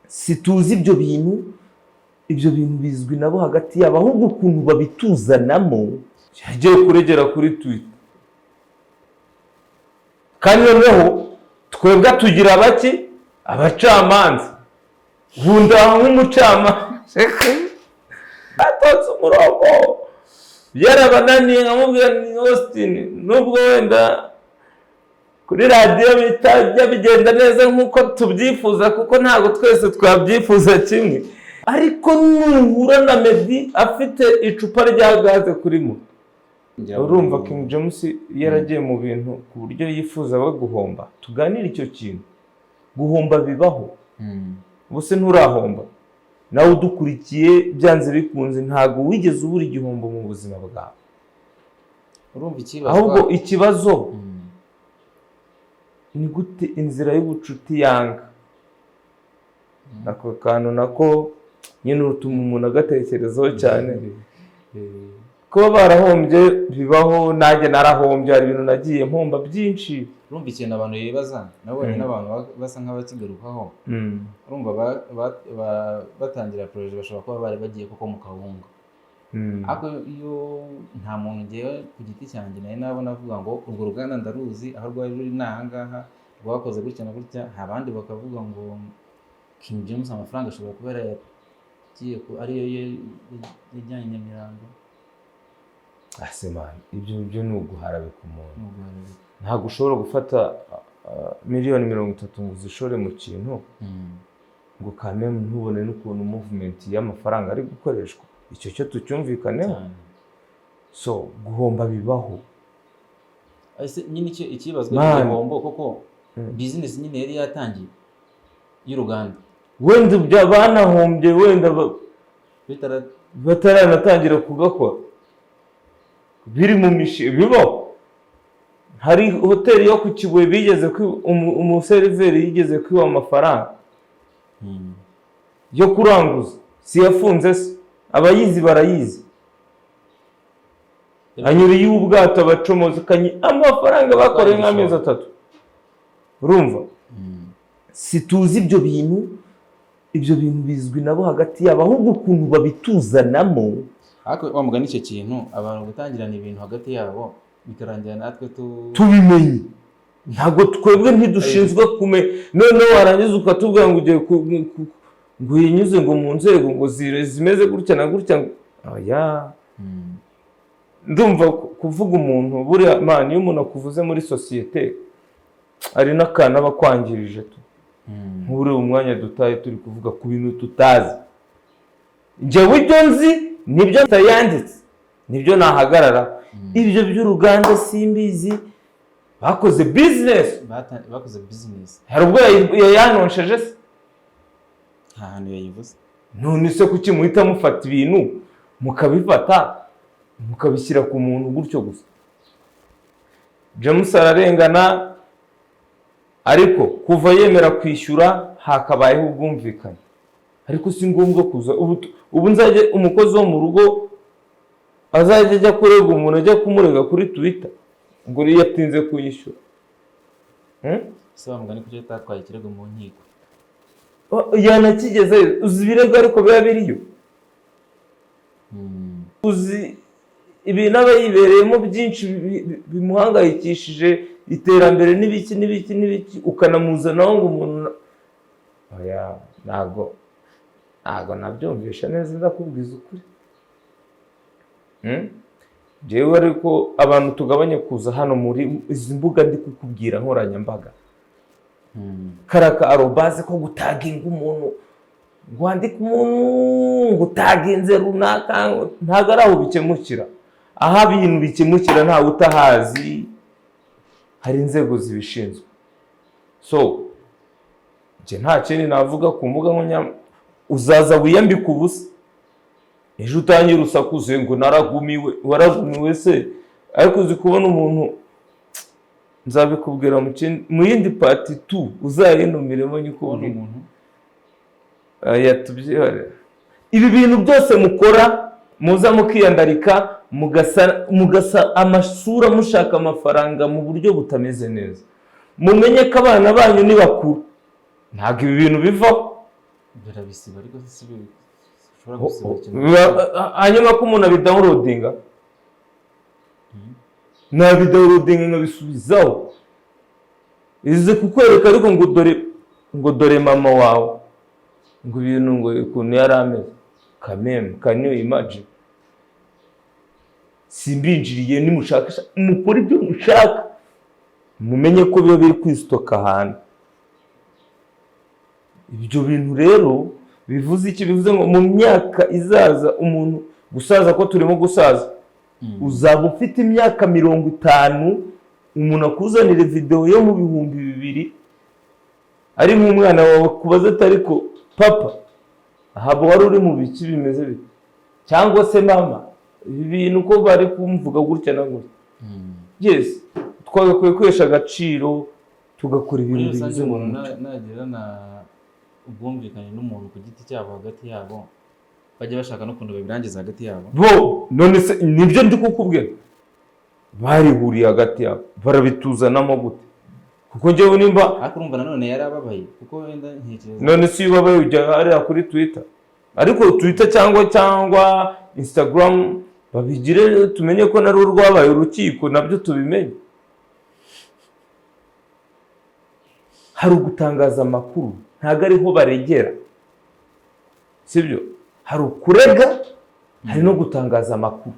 Situzi ibyo bintu, ibyo bintu bizwi nabo hagati yabo. Ahubwo ukuntu babituzanamo, yagiye kuregera kuri Twitter, kandi noneho twebwe tugira baki abacamanza bunda nk'umucamanza atonze umurongo, byarabananiye. Nkamubwira ni Austin, nubwo wenda kuri radiyo bitajya bigenda neza nk'uko tubyifuza, kuko ntabwo twese twabyifuza kimwe, ariko nuhura na Meddy afite icupa rya gaze kuri moto, urumva King James yaragiye mu bintu ku buryo yifuza we guhomba. Tuganire icyo kintu, guhomba bibaho. Ubuse nturahomba? Nawe udukurikiye, byanze bikunze ntabwo wigeze ubura igihombo mu buzima bwawe. Urumva ikibazo? Ahubwo ikibazo ni gute inzira y'ubucuti yanga ako kantu, nako nyine utuma umuntu agatekerezaho cyane. Kuba barahombye bibaho, nanjye narahombye, hari ibintu nagiye mpomba byinshi. Urumva ikintu abantu bibaza, nabonye n'abantu basa nk'abakigarukaho. Urumva batangira projet bashobora kuba bari bagiye koko mu kawunga, ariko iyo nta muntu, ngewe ku giti cyanjye nari nabona avuga ngo urwo ruganda ndaruzi, aho rwari ruri ni ahangaha, rwakoze gutya na gutya. Abandi bakavuga ngo King James amafaranga ashobora kuba yaragiye ariyo yajyanye i Nyamirambo. Ase man, ibyo byo ni uguharabika umuntu. Ni uguharabika. Ntabwo ushobora gufata miliyoni 30 ngo uzishore mu kintu ngo kameme ntubone n'ukuntu movement y'amafaranga ari gukoreshwa. Icyo cyo tucyumvikaneho. Cyane. So guhomba bibaho. Ese nyine icyo ikibazwa Man. igihombo koko, business nyine yari yatangiye y'uruganda. Wenda banahombye wenda bitara bataranatangira kugakora, biri mu mishinga, bibaho. Hari hoteli yo ku Kibuye bigeze umuseriveri yigeze kwiba amafaranga yo kuranguza, si yafunze se? Abayizi barayizi. Anyura iy'ubwato, abacomoza amafaranga bakoreye nk'amezi 3. Urumva situzi ibyo bintu, ibyo bintu bizwi nabo hagati yabo. Ahubwo ukuntu babituzanamo. Ariko wa mugani, icyo kintu abantu gutangirana ibintu hagati yabo bikarangira natwe tu Tubimenye, ntabwo twebwe ntidushinzwe kumenya. Noneho warangiza ukatubwira ngo ugiye ngo yinyuze ngo mu nzego ngo zimeze gutya na gutya ngo oya. Ndumva kuvuga umuntu buriya, man, iyo umuntu akuvuze muri sosiyete hari n'akantu aba akwangirije tu. Nk'uriya umwanya dutaye turi kuvuga ku bintu tutazi. Njyewe ibyo nzi nibyo yanditse, nibyo nahagarara. Ibyo by'uruganda simbizi, bakoze business. Bakoze business. Hari ubwo yayanonsheje se? Nta hantu yayivuze. None se kuki muhita mufata ibintu, mukabifata mukabishyira ku muntu gutyo gusa? James ararengana, ariko kuva yemera kwishyura hakabayeho ubwumvikane. Ariko si ngombwa kuza ubu nzajya umukozi wo mu rugo azajya ajya kurega umuntu, ajya kumurega kuri Twitter ngo yatinze kuyishyura? Hmm? Ese wa mugani, kuki atatwaye ikirego mu nkiko? Oh, yanakigezeyo. Uzi ibirego ariko biba biriyo? Uzi ibintu aba yibereyemo byinshi bimuhangayikishije, iterambere n'ibiki n'ibiki n'ibiki, ukanamuzanaho ngo umuntu oya, ntago nabyumvisha neza, ndakubwiza ukuri. Jewe ariko abantu tugabanye kuza hano muri izi mbuga ndi kukubwira nkoranyambaga, karaka arobase ko gutaginga umuntu, ngo wandike umuntu ngo utaginze runaka, ntabwo ari aho bikemukira. Aho ibintu bikemukira ntawe utahazi, hari inzego zibishinzwe. So njye nta kindi navuga ku mbuga nkoranyambaga. Uzaza wiyambike ubusa ejo, utangire usakuze ngo naragumiwe. Waragumiwe se? Ariko uzi kubona umuntu, nzabikubwira mu yindi part tu, uzayinumiremo. Kubona Nyikubwira. umuntu. Aya tubyihorere. Ibi bintu byose mukora, muza mukiyandarika, mugasa amasura, mushaka amafaranga mu buryo butameze neza, mumenye ko abana banyu ni bakuru ntabwo ibi bintu bivaho. Birabisiba, ariko si ushobora gusiba ikintu. Hanyuma ko umuntu abidownloadinga, nabidownloadinga nkabisubizaho, izi kukwereka ariko ngo dore, ngo dore mama wawe, ngo ibintu, ngo ukuntu yari ameze. Kameme, can you imagine? Simbinjiriye. Nimushaka mukore ibyo mushaka, mumenye ko biba biri kwistocka ahantu. Ibyo bintu rero bivuze iki? Bivuze ngo mu myaka izaza, umuntu gusaza, ko turimo gusaza, uzaba ufite imyaka 50, umuntu akuzanira videwo yo mu 2000 ari nk'umwana wawe, kubaza ati: "Ariko papa, ahabwo wari uri mu biki? Bimeze bite?" Cyangwa se: "Mama, ibi bintu ko bari kumvuga gutya na gutya?" Yes, twagakwiye kwihesha agaciro, tugakora Muri ibintu rusange, binyuze mu umuntu mucyo. Nagirana ubwumvikane n'umuntu ku giti cyabo, hagati yabo, bajya bashaka n'ukuntu babirangiza hagati yabo. Bo none se nibyo ndi kukubwira, barihuriye hagati yabo, barabituzanamo gute? Kuko njyewe nimba Ariko urumva nanone yari ababaye, kuko wenda ntekereza None se iyo ubabaye ujya hariya kuri Twitter? Ariko Twitter cyangwa Instagram babigire, tumenye ko narwo rwabaye urukiko, nabyo tubimenye. Hari ugutangaza amakuru, ntabwo ariho baregera, sibyo? Hari ukurega, hari no gutangaza amakuru.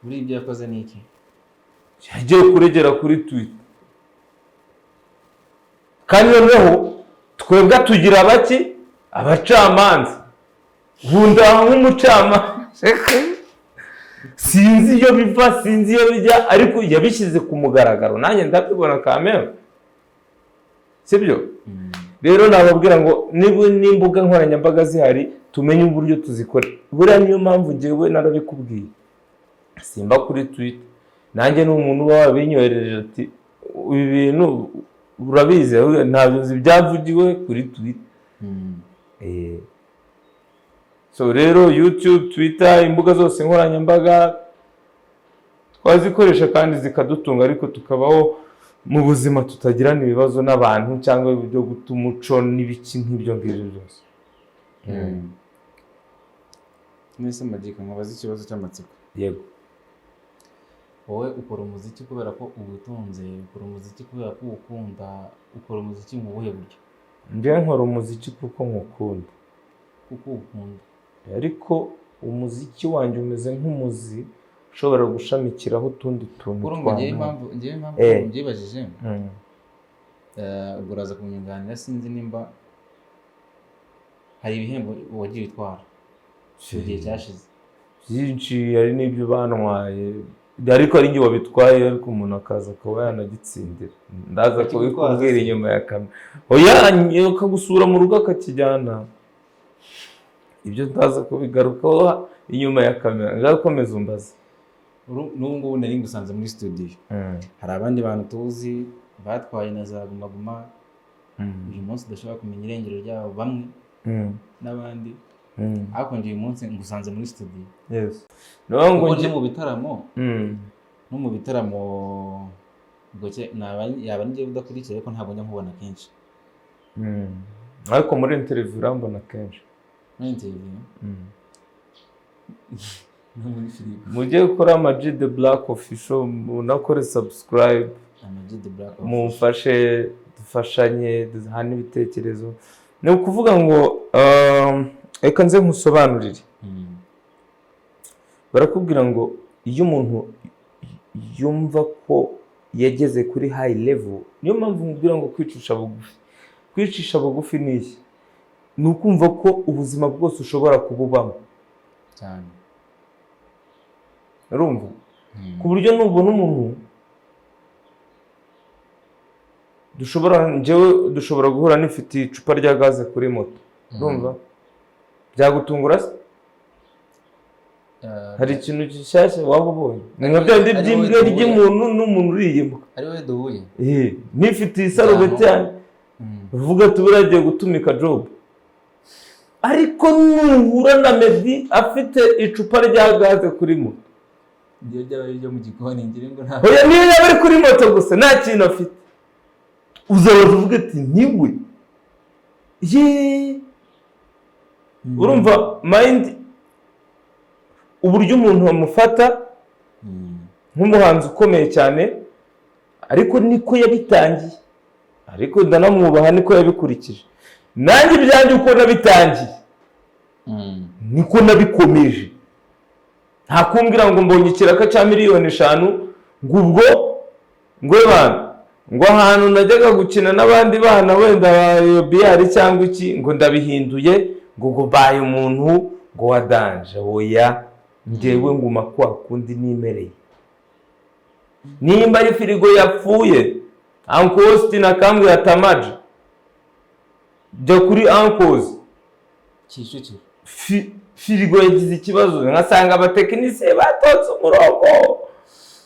Muri ibyo yakoze ni iki? Yagiye kuregera kuri Twitter, kandi noneho twebwe tugira baki? Abacamanza. Bunda nk'umucamanza, sinzi iyo biva, sinzi iyo bijya, ariko yabishyize ku mugaragaro, nanjye ndabibona kamere, sibyo? Rero nababwira ngo niba n'imbuga nkoranyambaga zihari, tumenye uburyo tuzikora. Buriya niyo mpamvu ngewe narabikubwiye, simba kuri Twitter. Nanjye ni umuntu uba wabinyoherereje ati: "Ibi bintu urabizi?" Ntabyo nzi byavugiwe kuri Twitter. So rero YouTube, Twitter, imbuga zose nkoranyambaga twazikoresha kandi zikadutunga, ariko tukabaho mu buzima tutagirana ibibazo n'abantu cyangwa byo guta umuco n'ibiki nk'ibyo ngibyo byose. Mwese Magic, nkubaze ikibazo cy'amatsiko. Yego. Wowe ukora umuziki kubera ko uwutunze, ukora umuziki kubera ko uwukunda, ukora umuziki mu buhe buryo? Njyewe nkora umuziki kuko nkukunda. Kuko uwukunda. Ariko umuziki wanjye umeze nk'umuzi ushobora gushamikiraho utundi tuntu. Urumva ngewe Twa impamvu mbyibajije, ubwo uraza kunyunganira. Sinzi nimba hari ibihembo wagiye utwara mu gihe cyashize. Byinshi, hari n'ibyo bantwaye, ariko ari njye wabitwaye, ariko umuntu akaza akaba yanagitsindira. Ndaza Akigutwaza kubikubwira se? inyuma ya kamera. Oya, akagusura mu rugo akakijyana. Ibyo ndaza kubigarukaho inyuma ya kamera. Ngakomeza umbaze. N'ubu ngubu nari ngusanze muri studio, hari abandi bantu tuzi batwaye na za Guma Guma, uyu munsi udashobora kumenya irengero ryabo bamwe n'abandi, ariko njye uyu munsi ngusanze muri studio. Yes, ni ukuvuga ngo Kuko no mu bitaramo, no mu bitaramo ubwo yaba njyewe udakurikiye, ariko ntabwo njya nkubona kenshi. Ariko muri interview urambona kenshi. Muri interview no muri filime. Mujye gukora Ama G The Black Official, munakore subscribe. Ama G The Black. Mumfashe, dufashanye, duhane ibitekerezo. Ni ukuvuga ngo reka nze nkusobanurire. Barakubwira ngo iyo umuntu yumva ko yageze kuri high level, niyo mpamvu nkubwira ngo kwicisha bugufi. Kwicisha bugufi ni iki? Ni ukumva ko ubuzima bwose ushobora kububamo. Cyane. Urumva, ku buryo nubona umuntu dushobora, njyewe dushobora guhura nifite icupa rya gaze kuri moto, urumva byagutungura se? Hari ikintu gishyashya waba ubonye? Ni nka bya bindi Ari wowe by'imbwa duhuye. ry'umuntu n'umuntu uriye imbwa. Ari wowe duhuye. Nifitiye isarubeti yanjye, uvuga ati: "Buriya agiye gutumika job." Ariko nuhura na Meddy afite icupa rya gaze kuri moto, Niyo byaba ari ibyo mu gikoni, ngira ngo nta Oya, niyo yaba ari kuri moto gusa nta kintu afite, uzabaza uvuga ati: "Niwe ye." Urumva mind, uburyo umuntu amufata nk'umuhanzi ukomeye cyane, ariko niko yabitangiye, ariko ndanamwubaha, niko yabikurikije. Nanjye ibyanjye uko nabitangiye niko nabikomeje. Nta kumbwira ngo mbonye ikiraka cya miliyoni 5, ngo ubwo ngo bana, ngo ahantu najyaga gukina n'abandi bana, wenda ba biyari cyangwa iki, ngo ndabihinduye, ngo mbaye umuntu ngo wa danger. Oya, njyewe nguma kwa kundi nimereye. Nimba ari firigo yapfuye, Uncle Austin akambwira ati: "Amaji, jya kuri Uncles Kicukiro." Firigo yagize ikibazo, nkasanga abatekinisiye batonze umurongo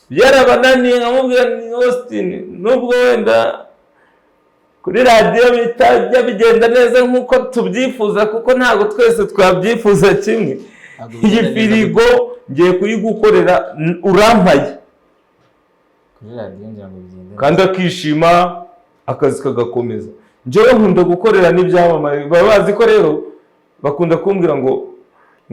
byarabananiye, nkamubwira ni Austin, nubwo wenda kuri radiyo bitajya bigenda neza nk'uko tubyifuza, kuko ntabwo twese twabyifuza kimwe, Ntabwo iyi bigenda neza. firigo ngiye kuyigukorera, urampaye. Kuri radiyo ngira ngo bigende. Kandi akishima, akazi kagakomeza. Njyewe nkunda gukorera n'ibyamamare, baba bazi ko rero bakunda kumbwira ngo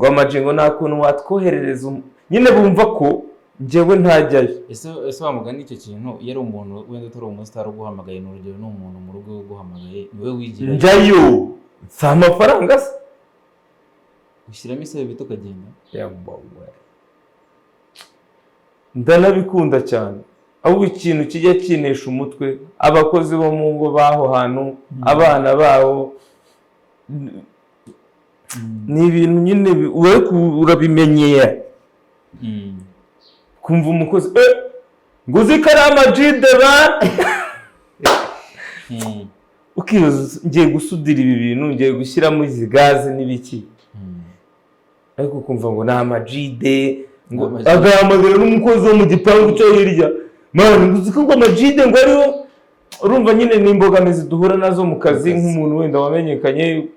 Amaji, ngo nta kuntu watwoherereza nyine bumva ko njyewe ntajyayo. Ese wa mugani, icyo kintu, iyo ari umuntu wenda utari umusitari uguhamagaye, ni urugero, ni umuntu mu rugo uguhamagaye, niwe wigira? Njyayo, si amafaranga se? Ushyiramo isabeti ukagenda? Yabawe. Ndanabikunda cyane. Ahubwo ikintu kijya kinesha umutwe, abakozi bo mu ngo b'aho hantu, abana babo, ni ibintu nyine urabimenyera, kumva umukozi ngo uzi ko ari amajide ba, ukibaza: ngiye gusudira ibi bintu, ngiye gushyiramo izi gaze n'ibiki? Ariko ukumva ngo ni amajide, ngo Ni amajide. Agahamagara n'umukozi wo mu gipangu cyo hirya: "Man, ngo uzi ko ngo amajide ngo ariho." Urumva nyine ni imbogamizi duhura nazo mu kazi Mu kazi. nk'umuntu wenda wamenyekanye.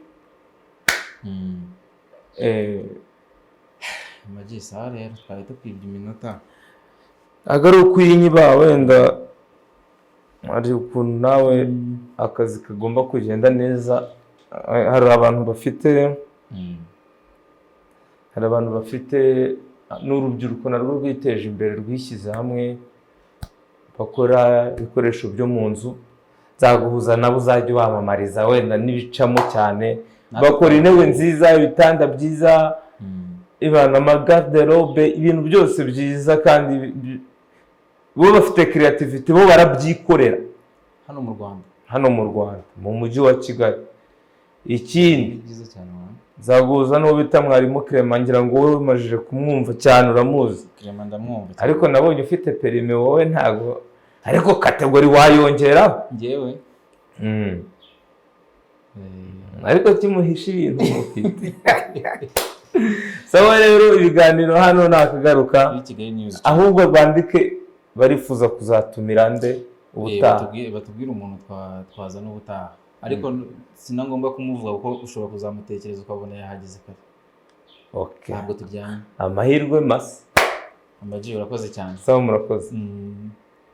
Amagi, sawa rero, twari tukwibye iminota. Ntabwo ari ukuyinyiba, wenda hari ukuntu nawe akazi kagomba kugenda neza. Hari abantu bafite n'urubyiruko narwo rwiteje imbere, rwishyize hamwe, bakora ibikoresho byo mu nzu. Nzaguhuza nabo, uzajya ubamamariza, wenda n'ibicamo cyane. Bakora intebe nziza, ibitanda byiza, ibana amagarderobe, ibintu byose byiza, kandi bo bafite creativity, bo barabyikorera. Hano mu Rwanda? Hano mu Rwanda, mu mujyi wa Kigali. Ikindi, Ni byiza cyane wa. Nzaguhuza n'uwo bita Mwarimu Clement. Ngira ngo wowe umajije kumwumva cyane, uramuzi. Clement ndamwumva cyane. Ariko nabonye ufite permis wowe, ntago, ariko catégorie wayongeraho. Njyewe? Ariko kimuhisha ibintu mufite. Sawa rero, ibiganiro hano nakagaruka. Kuri Kigali News. Ahubwo bandike barifuza kuzatumira nde ubutaha. Batubwire umuntu twazana ubutaha, ariko si na ngombwa kumuvuga, kuko ushobora kuzamutekereza ukabona yahageze kare. Okay. Ntabwo turyamye. Amahirwe masa. Amaji, urakoze cyane. Sawa, murakoze.